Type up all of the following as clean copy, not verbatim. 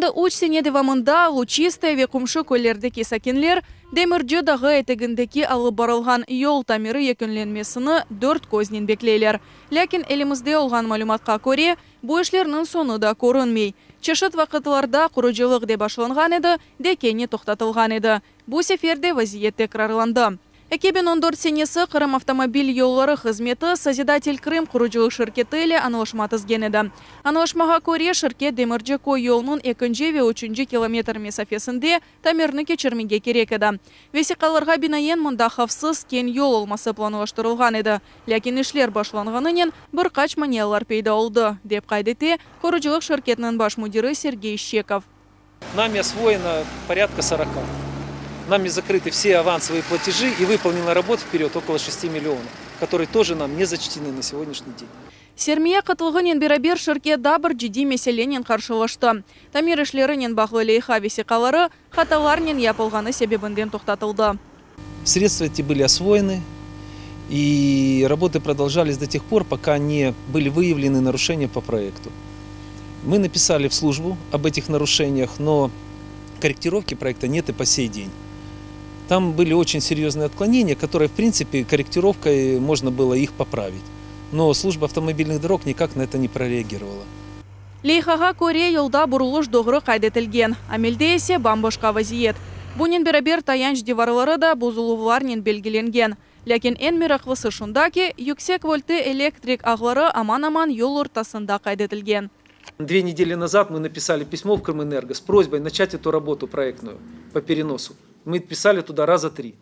Endi üç sene devamında Luçistoye ve qomşu köylerdeki sakinler Demirci dağı etegindeki alıp barılğan yol tamiri yekünlenmesini dört köznen bekleyler. Lâkin elimizde olğan malümatqa köre, bu işlerniñ soñu da körünmey. Çeşit vaqıtlarda qurucılıq de başlanğan edi, de kene toqtatılğan edi. Bu sefer de vaziyet tekrarlandı. 2014 senesi Qırım avtomobil yolları hızmeti Sozidatel Krım qurucılıq şirketi ile añlaşma tizgen edi. Añlaşmağa köre, şirket Demirci köy yolunıñ ekinci ve üçünci kilometr mesafesinde tamirni keçirmege kerek edi. Vesiqalarğa binaen, mında havfsız keñ yol olması planlaştırılğan edi. Lâkin işler başlanğanınen bir qaç manialar peyda oldı, dep qayd ete qurucılıq şirketiniñ baş müdiri Sergey Şçekov. Nami osvоено порядка 40. Нами закрыты все авансовые платежи и выполнено работ вперед около 6 миллионов, которые тоже нам не зачтены на сегодняшний день. Sermiya qıtlığınen beraber şirket daa bir ciddiy meselenen qarşılaştı. Tamir işlerinen bağlı leyha vesiqaları hatalarnen yapılğanı sebebinden toqtatıldı. Средства эти были освоены, и работы продолжались до тех пор, пока не были выявлены нарушения по проекту. Мы написали в службу об этих нарушениях, но корректировки проекта нет и по сей день. Там были очень серьезные отклонения, которые, в принципе, корректировкой можно было их поправить. Но служба автомобильных дорог никак на это не прореагировала. Leyhağa köre yolda burulış doğru qayd etilgen. Amelde ise bam-başqa vaziyet. Bunen beraber tayanç divarları da bozuluvlarnen belgilengen. Lâkin eñ meraqlısı şunda ki, yüksek voltlı elektrik ağları aman-aman yol ortasında qayd etilgen. 2 недели назад мы написали письмо в Крымэнерго с просьбой начать эту работу проектную по переносу. Мы писали туда раза три.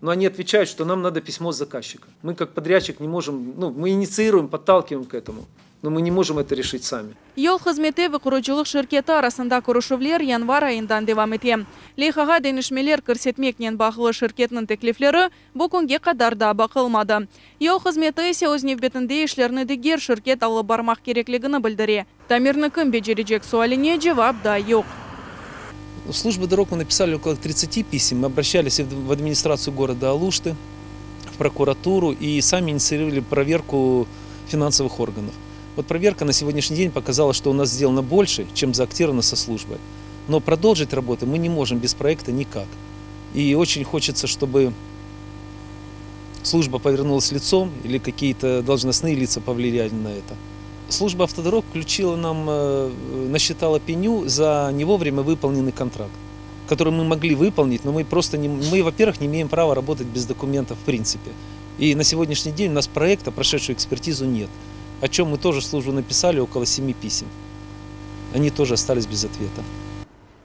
Но они отвечают, что нам надо письмо с заказчика. Мы как подрядчик не можем, ну, мы инициируем, подталкиваем к этому, но мы не можем это решить сами. Yol hızmeti ve qurucılıq şirketi arasında körüşüvler yanvar ayından devam ete. Leyhağa deñişmeler kirsetmeknen bağlı şirketniñ teklifleri bu künge qadar da baqılmadı. Yol hızmeti ise öz nevbetinde işlerni diger şirket alıp barmaq kerekligini bildire. Tamirni kim becerecek sualine cevap da yoq. В службу дорог мы написали около 30 писем. Мы обращались и в администрацию города Алушты, в прокуратуру и сами инициировали проверку финансовых органов. Вот проверка на сегодняшний день показала, что у нас сделано больше, чем заактировано со службой. Но продолжить работу мы не можем без проекта никак. И очень хочется, чтобы служба повернулась лицом или какие-то должностные лица повлияли на это. Служба автодорог включила нам, насчитала пеню за не вовремя выполненный контракт, который мы могли выполнить, но мы просто не, мы, во-первых, не имеем права работать без документов в принципе. И на сегодняшний день у нас проекта, прошедшую экспертизу, нет. О чем мы тоже в службу написали около семи писем. Они тоже остались без ответа.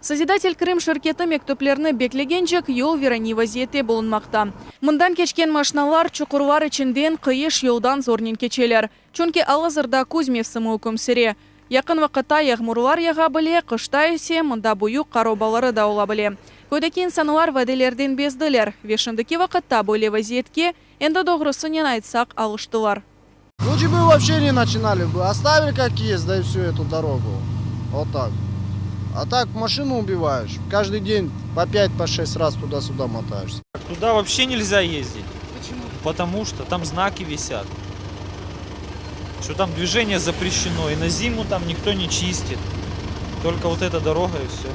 Созидатель Крым şirketi mektüplerni beklegence yol virane vaziyette bulunmaqta. Mından keçken maşinalar çuqurlar içinden qıyış yoldan zornen keçeler. Çünki al-azırda küz mevsimi üküm süre. Yaqın vaqıtta yağmurlar yağa bile, qışta ise mında büyük qar obaları da ola bile. Köydeki insanlar vadelerden bezdiler ve şimdiki vaqıtta böyle vaziyetke endi doğrusınen aytsaq alıştılar. Лучше бы вообще не начинали бы, оставили как есть, да и всю эту дорогу. Вот так. А так машину убиваешь. Каждый день по 5, по 6 раз туда-сюда мотаешься. Туда вообще нельзя ездить. Почему? Потому что там знаки висят. Что там движение запрещено, и на зиму там никто не чистит. Только вот эта дорога, и все.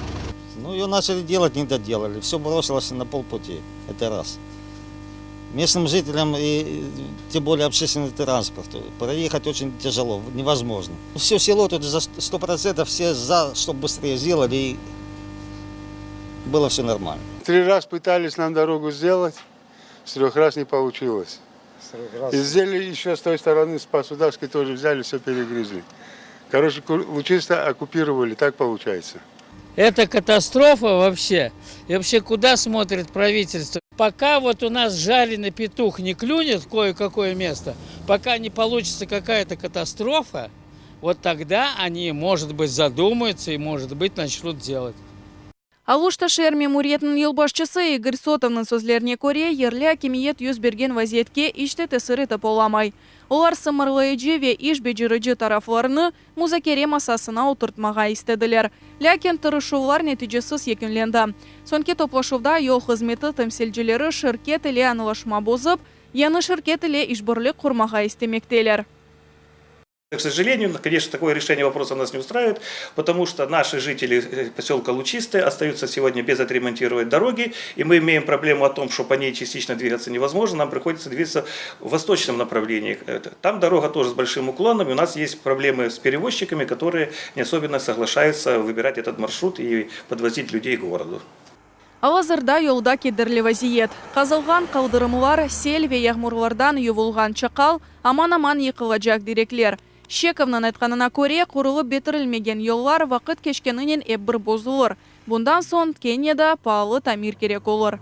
Ну, ее начали делать, не доделали. Все бросилось на полпути. Это раз. Местным жителям и тем более общественный транспорт проехать очень тяжело, невозможно. Все село тут за 100% все за, чтобы быстрее сделали и было все нормально. Три раз пытались нам дорогу сделать, с трех раз не получилось. И сделали еще с той стороны, с Посударской тоже взяли, все перегрызли. Короче, Лучисто оккупировали, так получается. Это катастрофа вообще. И вообще, куда смотрит правительство? Пока вот у нас жареный петух не клюнет в кое-какое место, пока не получится какая-то катастрофа, вот тогда они, может быть, задумаются и, может быть, начнут делать. Aluşta şeer memuriyetiniñ yolbaşçısı İgor Sotovnıñ sözlerine köre, yerli akimiyet yüz bergen vaziyetke iç te tesir etip olamay. Olar sımarlayıcı ve iş becerici taraflarını muzakere masasına oturtmağa istediler. Lâkin tırışuvlar neticesiz yekünlendi. Soñki toplaşuvda yol hızmeti temsilcileri şirket ile añlaşma bozıp, yañı şirket ile işbirlik qurmağa istemekteler. К сожалению, конечно, такое решение вопроса нас не устраивает, потому что наши жители поселка Лучистое остаются сегодня без отремонтированной дороги, и мы имеем проблему о том, что по ней частично двигаться невозможно, нам приходится двигаться в восточном направлении. Там дорога тоже с большим уклоном, и у нас есть проблемы с перевозчиками, которые не особенно соглашаются выбирать этот маршрут и подвозить людей к городу. Al-azırda yolda kederli vaziyet. Qazılğan qaldırımlar, sel ve yağmurlardan yuvulğan çaqal, aman-aman yıqılacaq direkler. Şekovnıñ aytqanına köre, qurulıp bitirilmegen yollar vaqıt keçkeninen ep bir bozulır. Bundan soñ kene de paalı tamir kerek olur.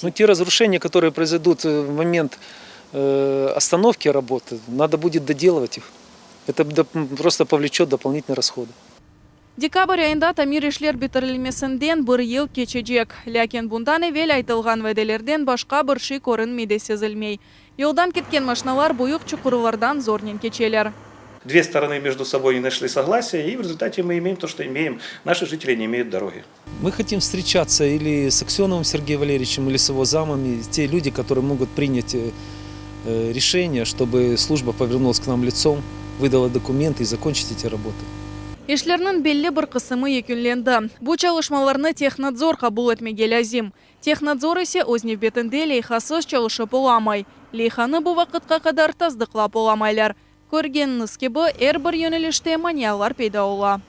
Но те разрушения, которые произойдут в момент остановки работы, надо будет доделывать их. Это просто повлечет дополнительные расходы. Dekabr ayında tamir işler bitirilmesinden bir yıl keçecek. Lâkin bundan evel aytılğan vadelerden başqa bir şey körünmey de sezilmey. Yoldan ketken maşinalar büyük çuqurlardan zornen keçeler. Две стороны между собой не нашли согласия, и в результате мы имеем то, что имеем. Наши жители не имеют дороги. Мы хотим встречаться или с Аксеновым Сергеем Валерьевичем, или с его замами, те люди, которые могут принять решение, чтобы служба повернулась к нам лицом, выдала документы и закончить эти работы. İşlerniñ belli bir qısmı yekünlendi. Bu çalışmalarnı Tehnadzor qabul etmege lâzim. Tehnadzor ise öz nevbetinde leyhasız çalışıp olamay. Leyhanı bu vaqıtqa qadar tasdıqlap olamaylar. Körgeniñiz kibi, er bir yönelişte manialar peyda ola.